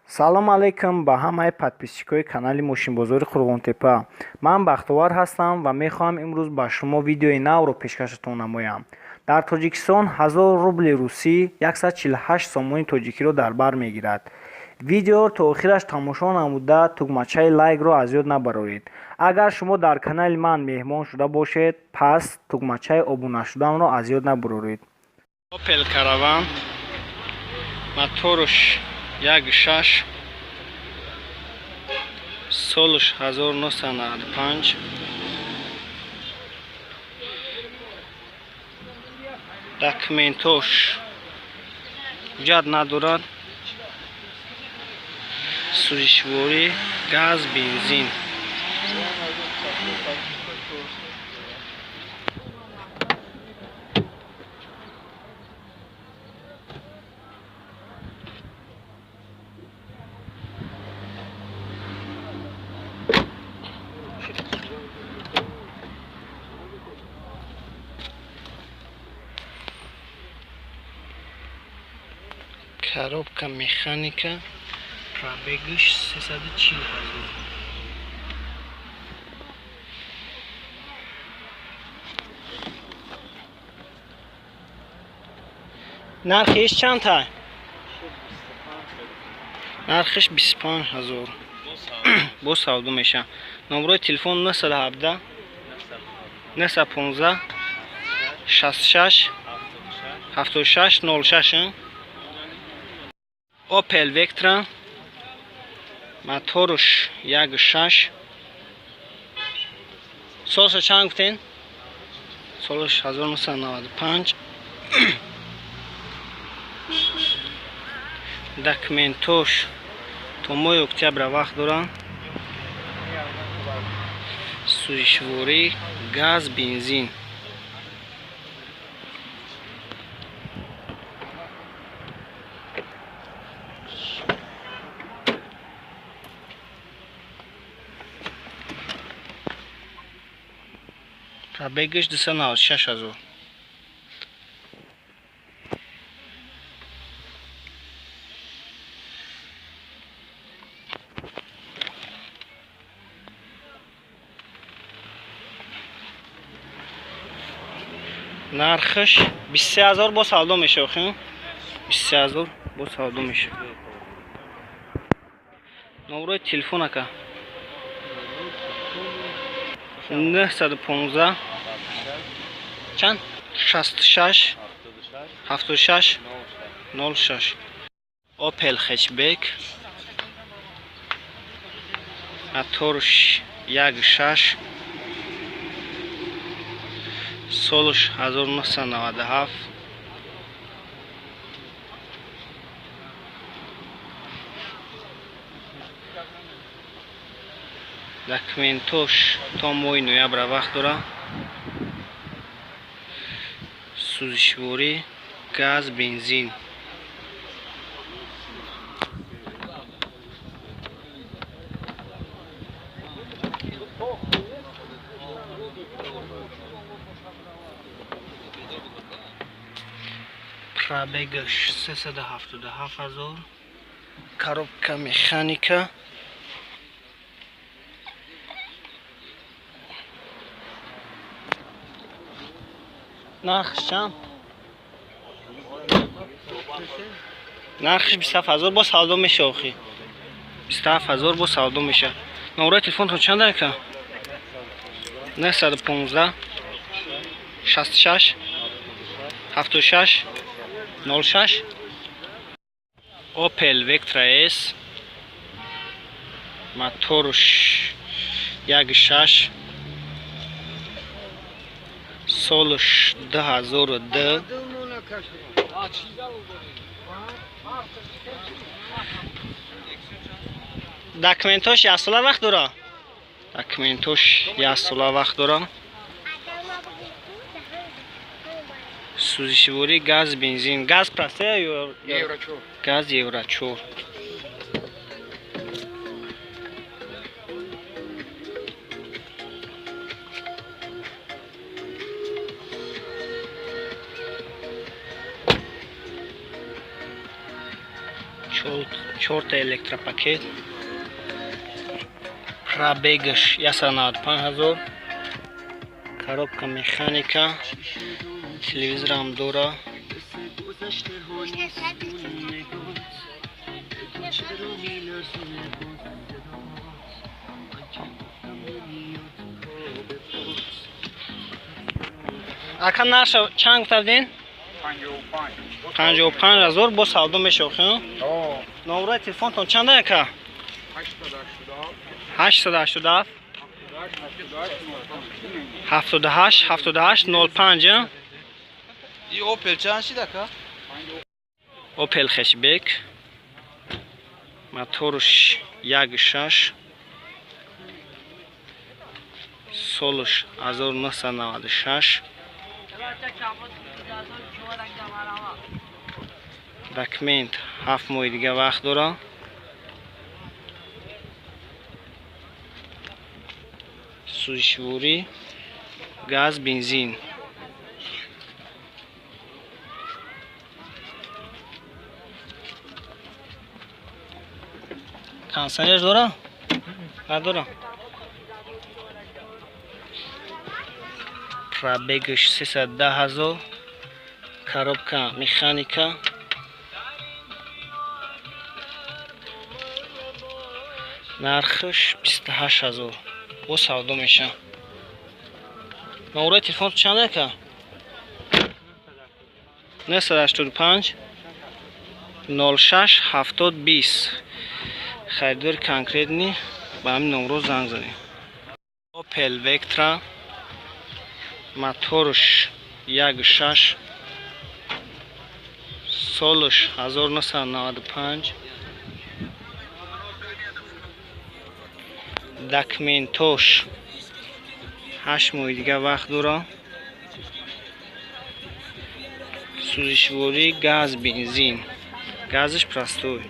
Салом алейкум ба ҳамаи подписчикои канали Мошинбозори Қурғонтепа. Ман Бахтовар ҳастам ва мехоҳам имрӯз ба шумо видеои навро пешкаштон намоям. Дар Тоҷикистон 1000 рубли русӣ 148 сомони тоҷикиро дар бар мегирад. Видеоро то охираш тамошо намуда, тугмачаи лайкро аз ёд набароред. Агар шумо дар канали ман меҳмон шуда бошед, пас тугмачаи обуна шуданро аз ёд набароред. Opel Caravan, моторш 1.6, солш 1995, документош ҳуҷҷат надорад, сӯзишворӣ газ, бензин. Коробка механика, пробегаш 340 ҳазор. Нархиш чанд та? Нархиш 25 ҳазор. Бо савдо меша. Номрои телефон 917 915 66 76 06. Opel Vectra, моторш 1.6, солша чанд гуфтен? Солаш 1995, документош то моҳи октябра вақт доранд, сӯзишворӣ газ, бензин. Пробегаш 296 ҳазор. Нархаш 23 ҳазор бо савдо мешавад, хин? 23 ҳазор бо савдо мешавад. Номрои телефон ака 915 чанд? 66 76 06. Opel hatchback, моторш 1.6, солш 1997, документош то моҳи ноябра вақт дорад, сӯзишворӣ газ, бензин. Пробегаш 377 ҳазор, коробка механика. Нархш чанд? Нархш 27 ҳазор бо савдо меша охи. 27 ҳазор бо савдо меша. Номрои телефонтон чанд ака? 915 66 76 06. Opel Vectra S, моторш 1.6, солш 2002, документош як сола вақт дора. Документош як сола вақт дора. Сӯзишворӣ газ, бензин. Газ простая ё Евро 4? Газ Евро 4. Чорта электропакет. Пробегаш 195 ҳазор. Коробка механика. Телевизорам дора. Ака нарша чанд гуфта будин? 55 ҳазор бо савдо мешавад. Номраи телефонтон чанд ака? 887 78 78 05. И Opel чанд шид ака? Opel хэтчбек. Моторш 1.6. Солш 1996. Документ 7 моҳи дига вақт дора. Сӯзишворӣ, газ, бензин. Кондиционер дора? Надора. Пробегаш 310 ҳазор. Коробка механика. Нархш 28 ҳазор. Бо савдо меша. Номраи телефон чанд ака? 985 06 70 20. Харидори конкретни ба ҳамин номро занг занед. Opel Vectra. Моторш 1.6. Солш 1995. Документош 8 моҳи дига вақт дора. Сӯзишворӣ, газ, бензин. Газаш простой.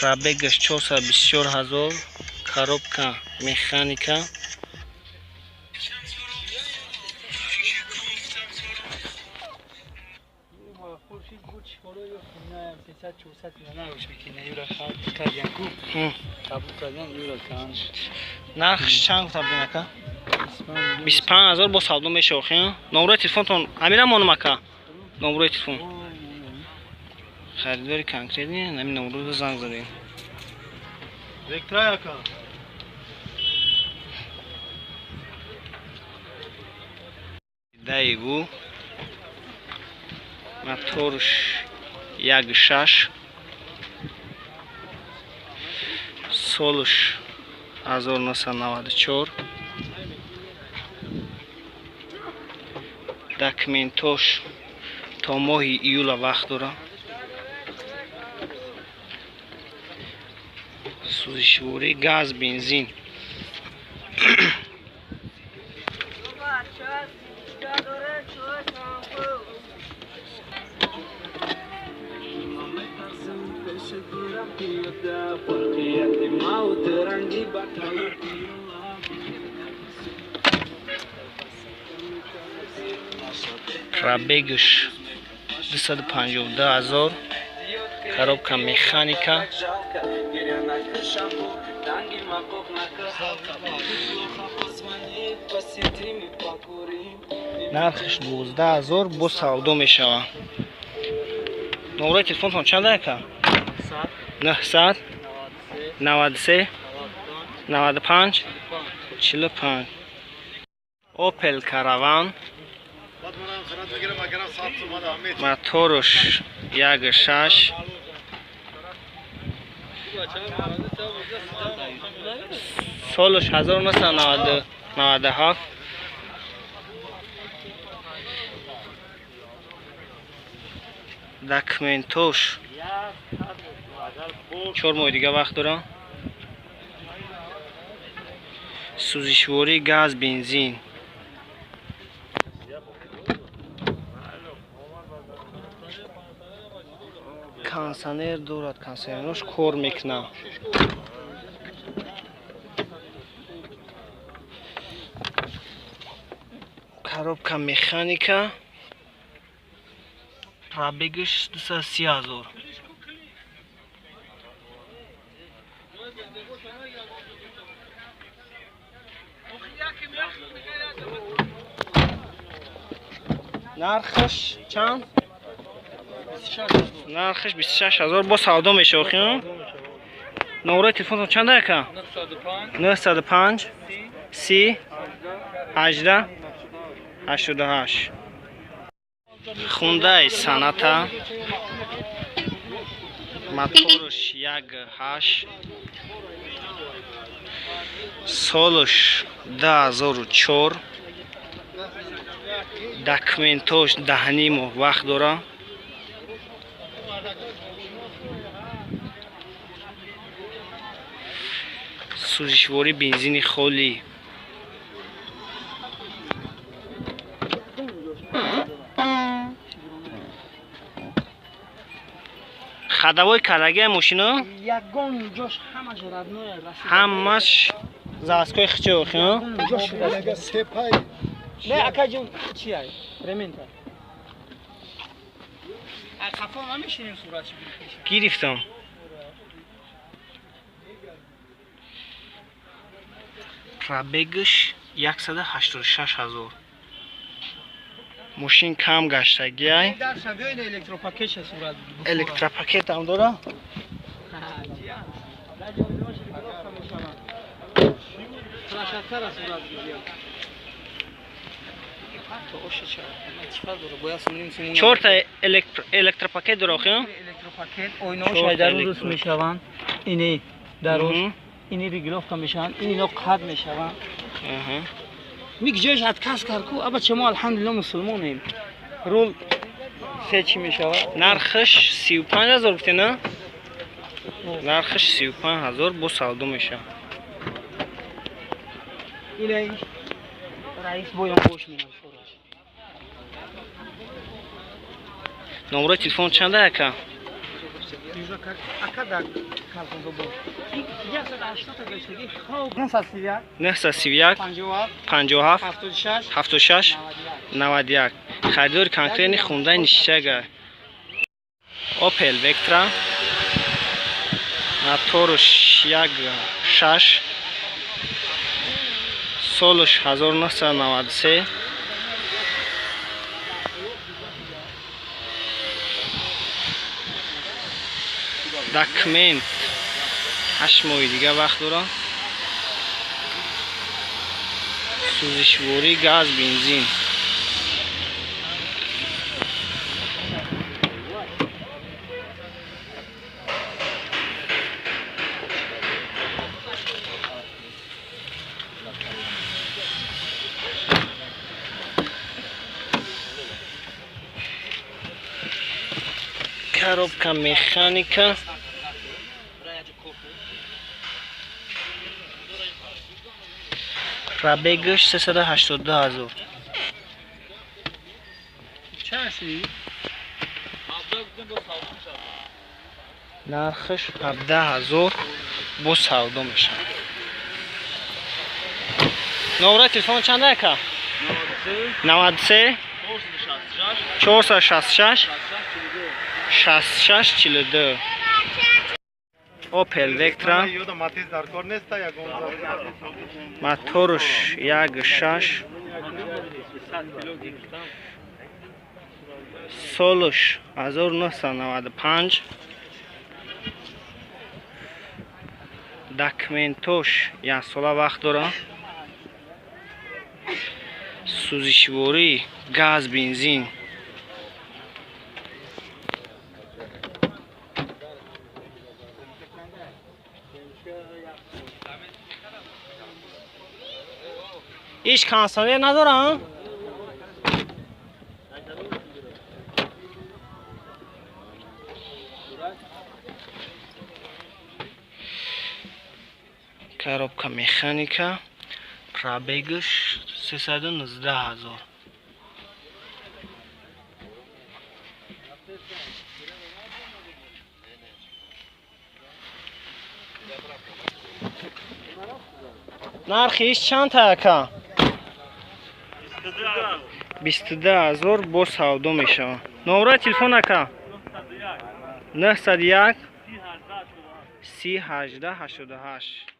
Пробегаш 424 ҳазор. Коробка механика. Нархш чанд гуфта будин ака? 25 ҳазор бо савдо мешавад. Номраи телефонтон ҳамина монум ака? Номраи телефон. Харидори конкретни ҳамин номро занг задем. Вектра ака. Daewoo. Моторш 1.6. Солш 1994. Документош то моҳи июла вақт дора. Сӯзишворӣ, газ, бензин. Пробегаш 252 ҳазор. Коробка механика. Нархш 12 ҳазор бо савдо мешавад. Номраи телефонтон чанд ака? 993 95 45. Opel Caravan. Моторш 1.6. Солш 1997. Документош 4 моҳи дига вақт дора. Сӯзишворӣ, газ, бензин. Кондиционер дорад, кондиционераш кор мекунад. Коробка механика. Пробегаш 230 ҳазор. Нархаш чанд? Нархаш 26 ҳазор. Бо савдо мешавад, охи? Номраи телефонтон чанд ака? 905 30 18 88. Хундай Соната. Моторш 1.8. Солш 2004. Документош 10 моҳ вақт дора. Сӯзишворӣ бензини холӣ. Ходовой кардагия мошино? Ягон ҷош ҳамаш родное расид. Ҳамаш заводской хичи охи? Не, ака ҷон, чи ай? Ремента. Ай қафо намешинем сурат чи гирифтам. Пробегаш 186 ҳазор. Мошин кам гаштагиай. Электропакет ҳам дора. Чорта электропакет дора, охи? Электропакет, ойнаҳош айдарун рус мешаванд. Ини дарош, ини регулировка мешаванд, ини ино қад мешаванд. Миг ҷояш отказ кард ку, аба чемо алҳамдулилло мусулмонем. Рул се чӣ мешавад? Нархаш 35 ҳазор гуфте, на? Нархаш 35 ҳазор бо савдо мешавад. Ина раис боям бош менам шораш. Номраи телефон чанда ака? Ака дар калфонзо бош. 931 931 57 76 91. Харидори конкретни хундай ништяга. Opel Vectra. Моторш 1.6. Солш 1993. Документ 8 моҳи дига вақт дора. Сӯзишворӣ газ, бензин. Коробка механика. Пробегаш 382 ҳазор. Нархаш 17 ҳазор бо савдо мешавад. Номраи телефон чанд ака? 93 466 66 42. Opel Vectra. Моторш 1.6. Солш 1995. Документош як сола вақт дора. Сӯзишворӣ газ, бензин. Ҳеҷ кондиционер надорам? Коробка механика. Пробегаш 319 ҳазор. Нархи иш чанд та ака? 22 000 бо савдо мешавад. Номраи телефон ака? 901 30 18 88.